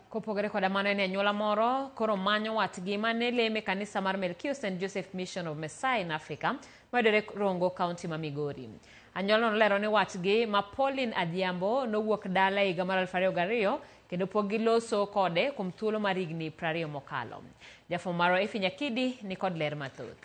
Kopogore koda mano en ni anyuola moro koro manyo watgi mane leme kanisa mar Melkio St. Joseph Mission of Messiah in Africa mayudore Rongo, kaunti ma Migori. Anyuolano nolero ni watgi ma Pauline Adhiambo nowuok dala e higa mar 2002 kendo pok giloso kode kuom thuolo mar higni 20 mokalo. Jafwambo marwa Effie Nyakidi ni kod ler mathoth.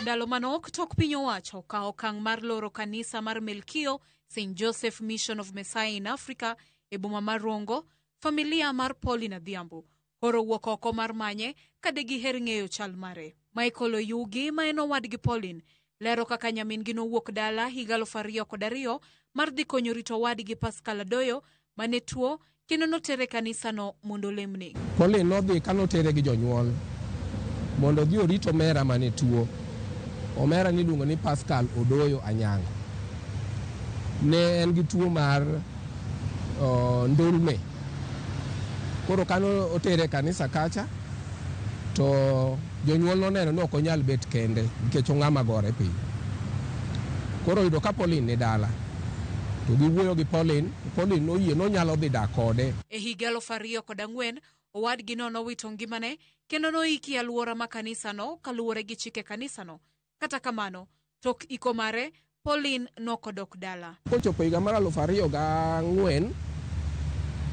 Ndalo manok tok piny owacho okawo okang' mar loro kanisa mar Melkio St. Joseph Mission of Messiah in Africa e boma mar Rongo, familia mar Pauline Adhiambo koro wuok oko mar manye ka de giher ng'eyo chal mare. Michael Oyugi ma en owadgi Pauline lero kaka nyamin-gi nowuok dala higa 2002 mar dhi konyo rito owadgi Pascal Adoyo mane tuo kendo notere kanisano mondo olemne. Pauline nodhi ka notere gi jonyuol mondo odhi orit omera mane tuo. Omera niluongo ni Pascal Odoyo Anyango. Ne en gi tuo mar ndulme. Koro kane otere e kanisa kacha to jonyuol noneno ni ok onyal bet kende nikech ong'ama gore piny. Koro oyudo ka Pauline ni dala to giwuoyo gi Pauline, Pauline noyie nonyalo dhi dak kode. E higa 2004, owadgino nowito ngimane kendo noiki e alwora ma kanisano kaluwore gi chike kanisano. Kata kamano, tok iko mare, Pauline nokodok dala. Kochopo higa mar 2004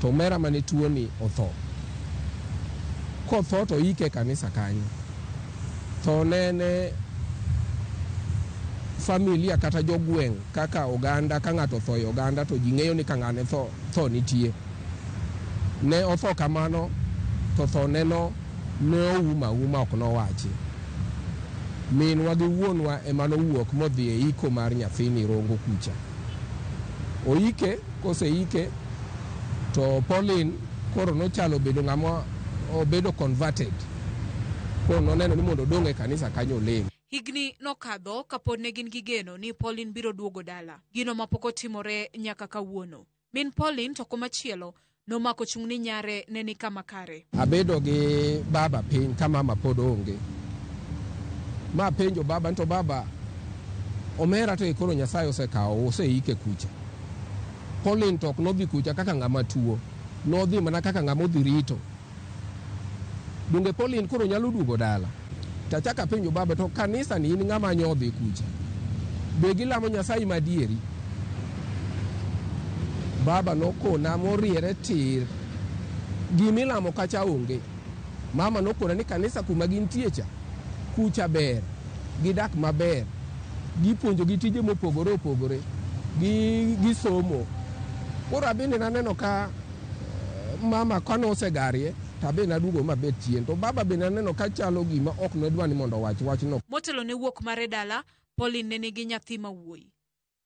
to omera mane tuoni otho. Kotho to oike e kanisa kanyo. Tho nene familia kata jogweng' kaka oganda ka ng'ato otho e oganda to ji ng'eyo ni ka ng'ane tho, tho nitie. Ne otho kamano to tho neno ne oum auma ok nowachi. Minwa gi wuonwa ema nowuok modhi e iko mar nyathini Rongo kucha. Oike, koseike to Pauline koro nochalo bedo ng'ama obedo converted. Koro noneno ni mondo odong' e kanisa kanyo olem. Higni nokadho kapod ne gin gi geno ni Pauline biro duogo dala. Gino mapok otimore nyaka kawuono. Min Pauline to komachielo nomako chung' ni nyare ne ni kama kare. Abedo gi baba piny ka mama pod onge. Ma penjo baba ni to baba omera to koro Nyasaye osekawo oseike kucha. Pauline to ok nodhi kucha kaka ng'ama tuo. Nodhi mana kaka ng'ama odhi rito. Donge Pauline koro nyalo duogo dala? Tachaka penjo baba to kanisa ni in ng'ama nyodhi kucha. Be gilamo Nyasaye madieri? Baba nokona moriere tir. Gimilamo kacha onge. Mama nokona ni kanisa kuma gintie cha, kucha ber, gidak maber, gipuonjo gi tije mopogore opogore, gisomo. Koro abende naneno ka mama kane osegarie to abe naduogo mabet chien. To baba be naneno ka chalo gima ok nodwa ni mondo owach wachno. Motelo ne wuok mare dala, Pauline ne nigi nyathi ma wuoyi.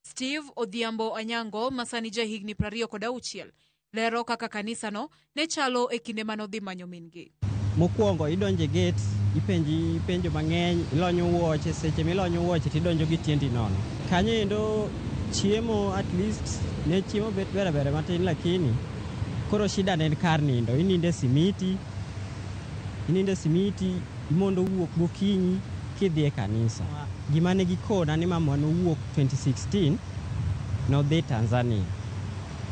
Steve Odhiambo Anyango ma sani jahigni 26 lero kaka kanisano ne chalo e kinde mane odhi manyo min-gi. Mokwongo idonjo e gate, ipenji penjo mang'eny, ilonyo wuoche, seche milonyo wuoche tidonjo gi tiendi nono. Kanyo endo chiemo at least ne chiemo bet ber ber matin lakini koro shida ne en kar nindo. Inindo e simiti, inindo e simiti imondo wuok gokinyi kidhi e kanisa. Gima ne gikona ni mama nowuok 2016 nodhi Tanzania.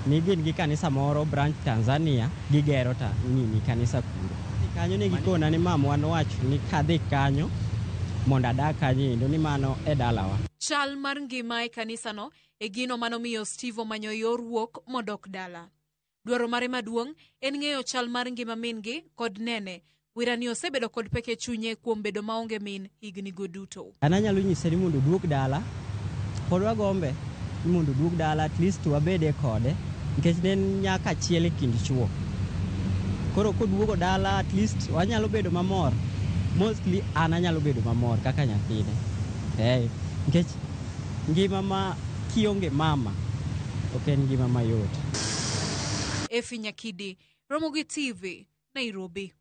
Ni gin gi kanisa moro branch Tanzania gigero ta nini kanisa kuro. Kanyo ne gikona ni mamwa nowacho ni kadhi kanyo mondo adag kanyo endo ni mano e dalawa. Chal mar ngima e kanisano e gino manomiyo Steve omanyo yor wuok modok dala. Dwaro mare maduong' en ng'eyo chal mar ngima min-gi kod nene. Wirani osebedo kod pek e chunye kuom bedo maonge min higni go duto. An anyalo nyise ni mondo oduog dala, pod wagombe ni mondo oduog dala at least wabede kode nikech ne en nyako achiel e kind chuo. Koro koduogo dala at least wanyalo bedo mamor. Mostly an anyalo bedo mamor kaka nyathine. Nikech ngima ma kionge mama ok en ngima mayot. Effie Nyakidi, Ramogi TV, Nairobi.